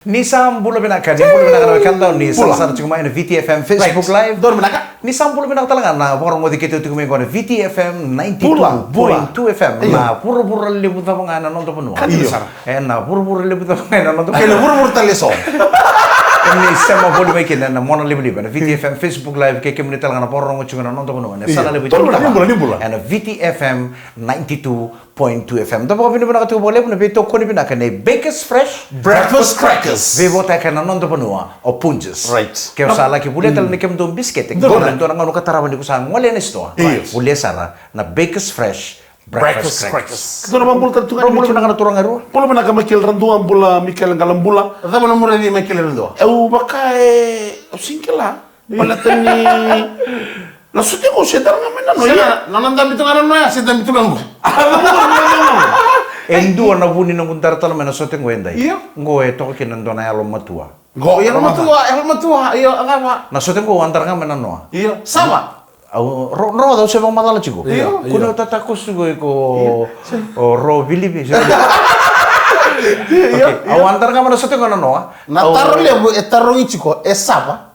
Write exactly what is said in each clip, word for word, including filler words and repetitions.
Ni sa bula vinaka, ni bula vinaka na wekada, ni sa sara tiko mai na V T F M Facebook Live. Donu vinaka. Ni sa bula vinaka tale ga na vakarogoci keitou tiko mai qo na V T F M ninety-two point two F M. Na vuravura levu cava ga ena noda vanua. Io. Ena vuravura levu cava ga ena noda vanua. Kei na vuravura tale eso. Ni sema voli mai kina na mona livaliva na V T F M Facebook Live, kei kemuni tale ga na vakarorogo tiko ena noda vanua. Ena sala levu tiko ga ena V T F M ninety-two point two F M. Da vakavinavinaka tiko vakalevu na veitokoni vinaka nei Bakers Fresh Breakfast Crackers. Veivotaka ena noda vanua o Punjas. Right. Ke o sa laki volia tale na kemudou bisikete, qo na dua na gauna ka tarava ni ko sa gole ena sitoa. Right. Volia sara na Bakers Fresh Breakfast Crackers. Ka dua na vakabula tale tu ga ni Michael. Bula vinaka na turaga e rua. Bula vinaka Michael Radua, bula Michael Qalabula. Cava na muraci Michael Radua? Au vaka e, au sega ni kila. Baleta ni na sote qo se dara ga mai na noa. Sega, na nona dabe tu ga na noa ya, se dabe tu ga qo. E dua na vu ni noqu dara tale mai na sote qo e dai. Io. Qo e toka kina na dua na yalo matua. Qo yalo matua, yalo matua, io, a cava? Na sote qo au a dara ga mai na noa. Io, sava. Au ro, ro, au se vakamacala tiko. Io. Kua ni o tatakosu tiko iko o ro vilivi. Io. Au a dara ga mai na sote qo na noa. Na taro levu e tarogi tiko, e sava.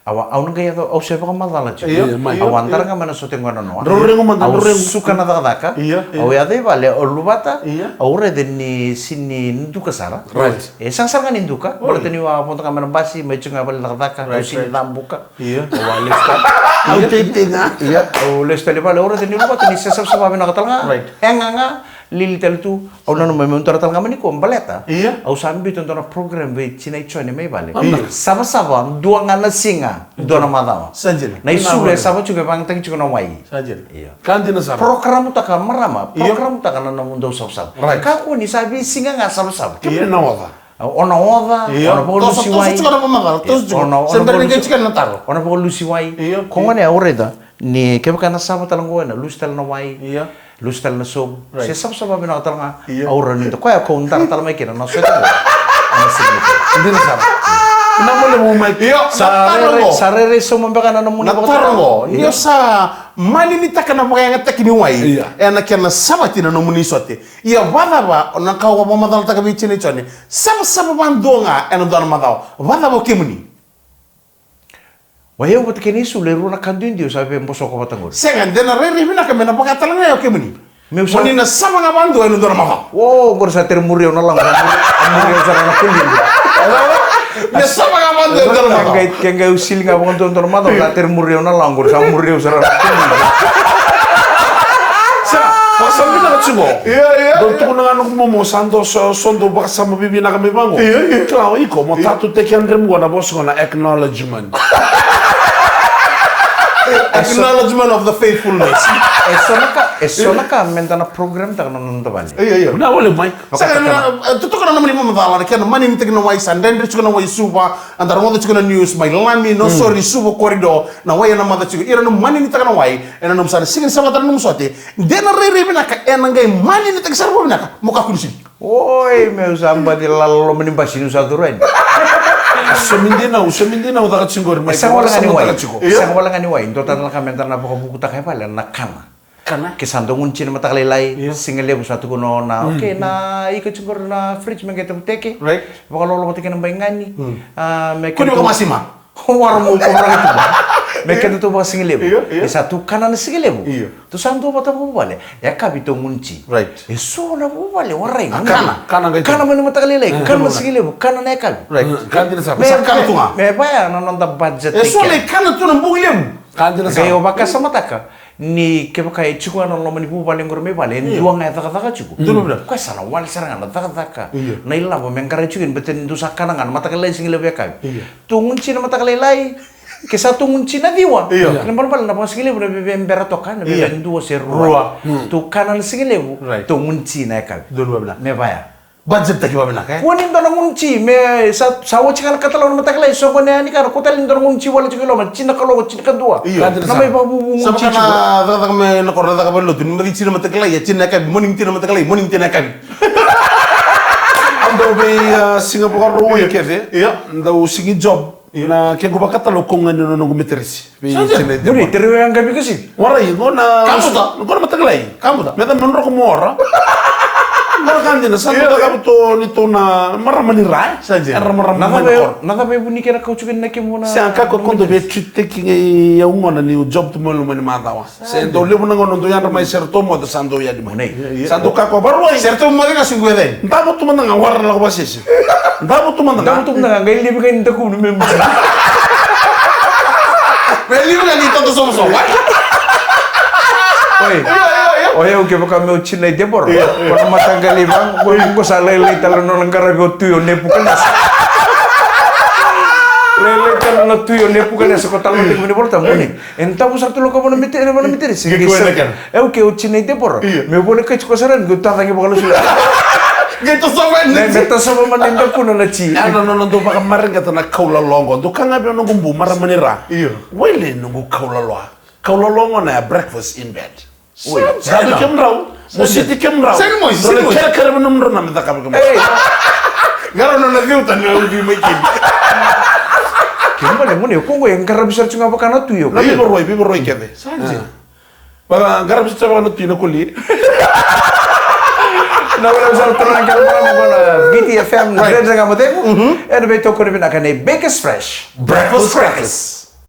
Au a, au na qai yaco, au se vakamacala tiko. Io, io. Au a dara ga mai na sote qo na noa. Rau regu mada, rau regu. Au suka na cakacaka. Io, io. Au yaco i vale, au luvata. Io. Au raica ni sega ni duka sara. Right. E sega sara ga ni duka. Baleta niu a vodo ga mai na basi, mai tiko ga vale cakacaka, au sega ni cabuka. Io. Au a lesu tale. Au teitei ga. Io. Au lesu tale i vale, au raica ni luvata ni se savasava vinaka tale ga. Right. E gaga, lili tale tu. Au nanuma meu dara tale ga mai nikua baleta. Io. Au sa biuta dua na program vei tinai Jone mai vale. Io. Savasava dua ga na siga, dua na macawa. Sa dina. Na isulu e sava tiko, e vayagataki tiko na wai. Sa dina. Io. Ka dina sara. Programutaka marama, programutaka na nomudou savasava. Right. Kakua ni sa veisiga ga savasava. Kemuni na oca. O na oca, o na vakalusi wai. Toso tiko na vakamacala, toso tiko. Se bera ni qai tiko na taro. O na vakalusi wai. Io. Ko gone au raica ni kevaka na sava tale qo ena lusi tale na wai. Io. Lusi tale na sovu. Right. Se savasava vinaka tale ga. Io. Au rawa ni da koya ko dara tale mai kina na sote qo. Dina sara. Na mole mo mai. Io, sa rere, sa rere sauma beka na nomuni vakataro qo. Io. Ni o sa maninitaka na vakayagataki ni wai. Io. Ena kena savati na nomuni sote. Ia vakacava na ka au vakamacalataka vei tinai Jone, savasava vakadua ga ena dua na macawa. Vakacava o kemuni? Wa, au vata kei na isulu e rua na ka duidui au sa via bosoko vata qori. Sega, de na rairai vinaka me na vaka tale ga ya o kemuni. Meu sa, mo ni na sava ga vakadua ena dua na macawa. O, qori sa tere muri au na lago, sa muri, a muri au sara na koliqu. Me sava ga vakadua ena dua na macawa. Ke qai, ke qai au sili ga vakadua ena dua na macawa, sa tere muri au na lago, qori sa muri au sara na koliqu. Sa, sa vinaka tiko. Io, io. Dou tukuna ga noqu momo, sa dou so, so dou vakasama vivinaka mai vaqo. Io, io. Kila, o iko mo tatou teki a dremu qo na vosa qo na acknowledgement. Acknowledgement of the faithfulness. E so na ka, e so na ka meda na programtaka na noda vale. Io, io. Na ole mai. Saka na, e, totoka na nomuni mamacala, na kena maninitaki na wai, sa dredre tiko na wai Suva, eda rogoca tiko na news, mai Lami, Nausori, Suva corridor, na wai ena maca tiko, ira na maninitaka na wai, ena nomu sa na siga ni savata na nomu sote, de na rairai vinaka, ena qai maninitaki sara vakavinaka, mo kakua ni sili. Oi, meu sa baci lala loma ni basi niu sa curu yani. Somi dinau, somi dinau caka tiko qori mai. E sega wale ga ni wai. Sega wale ga ni wai. Dua tale na ka meda na vakavukutaka e vale na kana. Kana. Ke sa dau gunu tsi na mataka lailai, siga levu sa tukuna o na, okay, na ika tiko qori na fridge me qai tavuteke. Right. Vakalolovataki na bai gani. A, me kua ni vakamasima. Wara mo kovaraga tu. Me keda tou vakasigalevu. Io, io. E sa tou kana na sigalevu. Io. Tou sa dua vata vuvale. E yakavi tou gunu tsi. Right. E so na vuvale, warai. A, kana, kana qai kana mai na mataka lailai, kana na sigalevu, kana na yakavi. Right. Kana dina sara. Me, sa kana tu ga. Me vaya na noda budget. E so na kana tu na bogi levu. Kana dina sara. Qai o vakasamataka ni kevaka e tiko ga na loma ni vuvale qori mai vale, e dua ga e cakacaka tiko. Dua na vuna. Koya sa na wale sara ga na cakacaka. Io. Na ilavo me qarai tiko kina, baleta ni dou sa kana ga na mataka lailai, siga levu, yakavi. Io. Tou gunu tsi na mataka lailai, ke sa tou gunu tsi na ciwa. Io. Kena balebale na vakasigalevu na veve bera toka, na veve dua se rua. Rua. Tou kana na sigalevu, tou gunu tsi na yakavi. Dua na vuna. Me vaya. Budget taki vakavinaka, e? Kua ni dua na gunu tsi, me sa, sa oti ga na katalau na mataka lailai, soqo na yani kana, kua tale ni dua na gunu tsi wale tiko i loma, tsi na kaloko, tsi na kadua. Io. Na mai vakavuvu gunu tsi tiko. Sa vaka na cakacaka mai na koro, na caka valelotu, ni maci tsi na mataka lailai, e tsi na yakavi, morning tea na mataka lailai, morning tea na yakavi. Au dau vei, a, siga vakarua kece. Io. Dau sigi job. Io. Na kequ vakatalau ko gani na noqu meteresi. Vei tinai Dema. Muri, tere o yaqavi kasi. Warai, qo na kamuta. Qo na mataka lailai. Kamuta. Me da me droko mo ora. Mara ka dina, sa dau cakava tu ni tu na marama ni ra. Sa dina. Era marama ni ra. Na cava e vuni kena kauti kina na kemu na. Sa ka ko kondo ve treat-taki ga i au gona niu job tu mai loma ni macawa. Se dau levu na gauna dau yadra mai se ratou moce sa dau yadi mai. Sa dau kakua varuai. Se ratou moce ga siqu e cei. Davo tu mada ga wara na lako vasese. Davo tu mada ga. Davo tu mada ga qai levu ga ni dakumu me muti. Me levu ga ni toto sovosovo. Oi. O yau kevaka meu tinai Debora. Ko na mataqali vaqo ko sa lailai tale na nona qaravi o tui o Nepukanesa. Lailai tale na tui o Nepukanesa ko tala na tekimuni volta muni. E davo sara tu lako vana metere vana metere se. Au ke au tinai Debora. Meu volekati ko sara ni ko tacagi vakalasu. Qai tosova e na ti. Me tosova mada e dakuna na ti. Ia na nona dau vakamareqeta na kaulaloa qo. Dau ka ga vei au noqu bu marama ni ra. Io. Wele noqu kaulaloa. Kaulaloa gona ya breakfast in bed. Oi. Sa dau kemudrau. Mositi kemudrau. Sega ni mosi, sega ni mosi. Kerekere vei nomudrau na me cakava kemudrau. Ei. Qara nona ciuta na uvi mai kini. Kemubale mune ko qo e qaravi sara tu ga vaka na tui o. Na vivaroi, vivaroi kece. Sa dina. Vaka qaravi sa vaka na tui na koli. Na wala sa tara na kara mara mara na V T F M na Dredre Ga Mo Cegu. Ena veitokoni vinaka nei Bakers Fresh Breakfast Crackers.